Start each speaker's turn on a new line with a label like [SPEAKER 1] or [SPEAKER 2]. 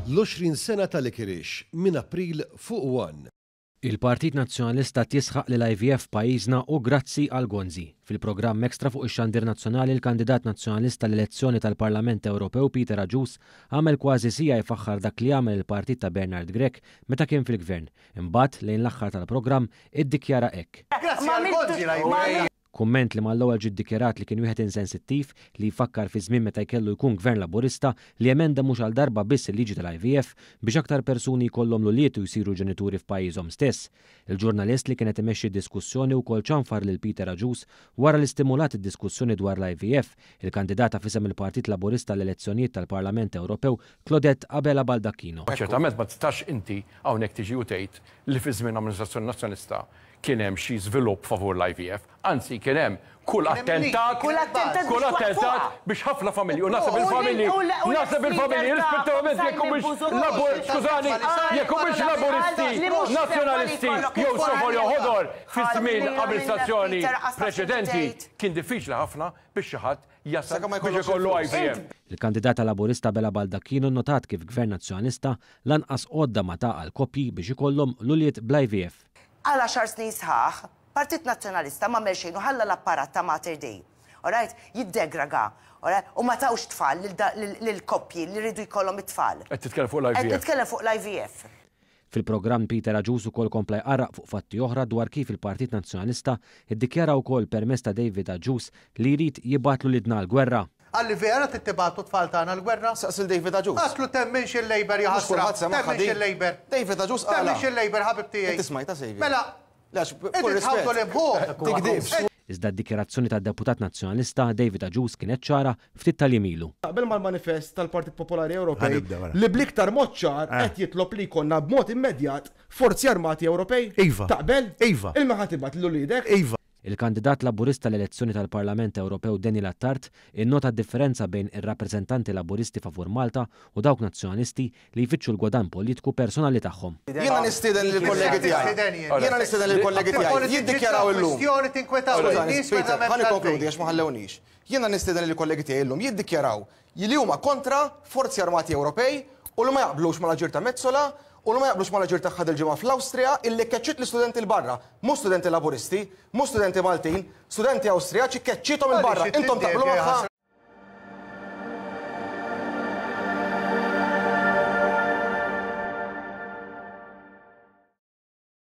[SPEAKER 1] L-20 sena ta' Licorice minn April fuq One.
[SPEAKER 2] Il-Partit Nazzjonalista qed jisħaq li l-IVF f'pajjiżna hu grazzi għal Gonzi. Fil-programm Extra fuq ix-xandir nazzjonali l-kandidat Nazzjonalista għall-elezzjoni tal-Parlament Ewropew Peter Agius għamel kważi siegħa jfaħħar dak li għamel il-partit ta' Bernard Grech meta kien fil-Gvern. Imbagħad, lejn l-aħħar tal-programm, iddikjara hekk.
[SPEAKER 3] Grazzi għal Gonzi l-IVF.
[SPEAKER 2] Kumment li mal-ewwel ġie ddikjarat li kien wieħed insensittiv, li jfakkar fi żmien meta jkellu jkun Gvern Laburista li emenda mhux għal darba biss il-liġi tal-IVF biex aktar persuni jkollhom l-ulied u jsiru ġenituri f'pajjiżhom stess. Il-ġurnalist li kien qed imexxi d-diskussjoni wkoll ċanfar lil Peter Agius wara li stimulat id-diskussjoni dwar l-IVF, il-kandidata f'isem il-Partit Laburista għall-elezzjonijiet tal-Parlament Ewropew Claudette Abela Baldacchino.
[SPEAKER 4] Ċertament ma tistax inti hawnhekk tiġi u tgħid li fi żmien amministrazzjoni Nazzjonalista kien hemm xi żvilupp favur l-IVF, anzi kien hemm kull attentat,
[SPEAKER 3] Kull attentat
[SPEAKER 4] kull
[SPEAKER 3] biex
[SPEAKER 4] attentat
[SPEAKER 3] twaqqfuha.
[SPEAKER 4] biex ħafna familji, u naħseb il-familji, naħseb il-familji irrispettivament jekk humiex Labur, skużani, jekk humiex Laburisti, Nazzjonalisti jew Sofor jew Ħodor, fi żmien amministrazzjoni preċedenti kien diffiċli ħafna biex xi ħadd jasal biex ikollu IVF.
[SPEAKER 2] Il-kandidata Laburista Bela Baldacchino nnotat kif Gvern Nazzjonalista lanqas għodda ma ta għall-koppji biex ikollhom l-ulied bl-IVF.
[SPEAKER 3] Għal għaxar snin sħaħ, Partit Nazzjonalista m'għamel xejn u ħalla l-apparat ta' Mater Dei, alright, jiddegraga, alright, u ma tawx tfal lil koppji li riedu jkollhom it-tfal.
[SPEAKER 4] Qed titkellem fuq l-IVF.
[SPEAKER 3] Qed nitkellem fuq l-IVF.
[SPEAKER 2] Fil-programm Peter Agius ukoll kompla jqarraq fuq fatti oħra dwar kif il-Partit Nazzjonalista ddikjara wkoll permezz ta' David Agius li jrid jibgħat l-uliedna għall-gwerra.
[SPEAKER 5] Qalli vera trid tibgħatu t-tfal tagħna l-gwerra?
[SPEAKER 6] Saqsi 'l David Agius.
[SPEAKER 5] Għedtlu temminx il-Labour ja
[SPEAKER 6] Mhux
[SPEAKER 5] ħasra.
[SPEAKER 6] kulħadd semagħha
[SPEAKER 5] Temminx
[SPEAKER 6] din.
[SPEAKER 5] il-Labour.
[SPEAKER 6] David Agius qalha.
[SPEAKER 5] Temminx il-Labour ħabib tiegħi.
[SPEAKER 6] Inti smajtha Saviour?
[SPEAKER 5] Mela,
[SPEAKER 6] Le għax b'kull
[SPEAKER 5] inti
[SPEAKER 6] rispett.
[SPEAKER 5] tħawdu l-imħuħ.
[SPEAKER 6] Tigdibx.
[SPEAKER 2] Iżda d-dikjarazzjoni tad-Deputat Nazzjonalista David Agius kienet ċara ftit tal-jiem ilu.
[SPEAKER 7] Taqbel mal-manifest tal-Partit Popolari Ewropej
[SPEAKER 8] Ħa nibda wara.
[SPEAKER 7] li bl-iktar mod ċar qed jitlob li jkollna b'mod immedjat forzi armati Ewropej?
[SPEAKER 8] Iva.
[SPEAKER 7] Taqbel?
[SPEAKER 8] Iva.
[SPEAKER 7] Il-min ħa tibgħat lil uliedek?
[SPEAKER 8] Iva.
[SPEAKER 2] Il-kandidat Laburista għall-elezzjoni tal-Parlament Ewropew Daniel Attard innota d-differenza bejn ir-rappreżentanti Laburisti favur Malta u dawk Nazzjonalisti li jfittxu l-gwadann politiku personali tagħhom.
[SPEAKER 6] Jiena nistieden lill-kollegi tiegħi, jiena nistieden lill-kollegi tiegħi jiddikjaraw illum. Skużani, Peter, ħa nikkonkludi għax ma ħallewnix. Jiena nistieden lill-kollegi tiegħi illum jiddikjaraw li huma kontra Forzi Armati Ewropej u li ma jaqblux mal-aġir ta' Metsola u li ma jaqblux mal-aġir tagħha dil-ġimgħa fl-Awstrija illi keċċiet l-istudenti 'l barra. Mhux studenti Laburisti, mhux studenti Maltin, studenti Awstrijaċi keċċiethom 'il barra. Intom taqblu magħha?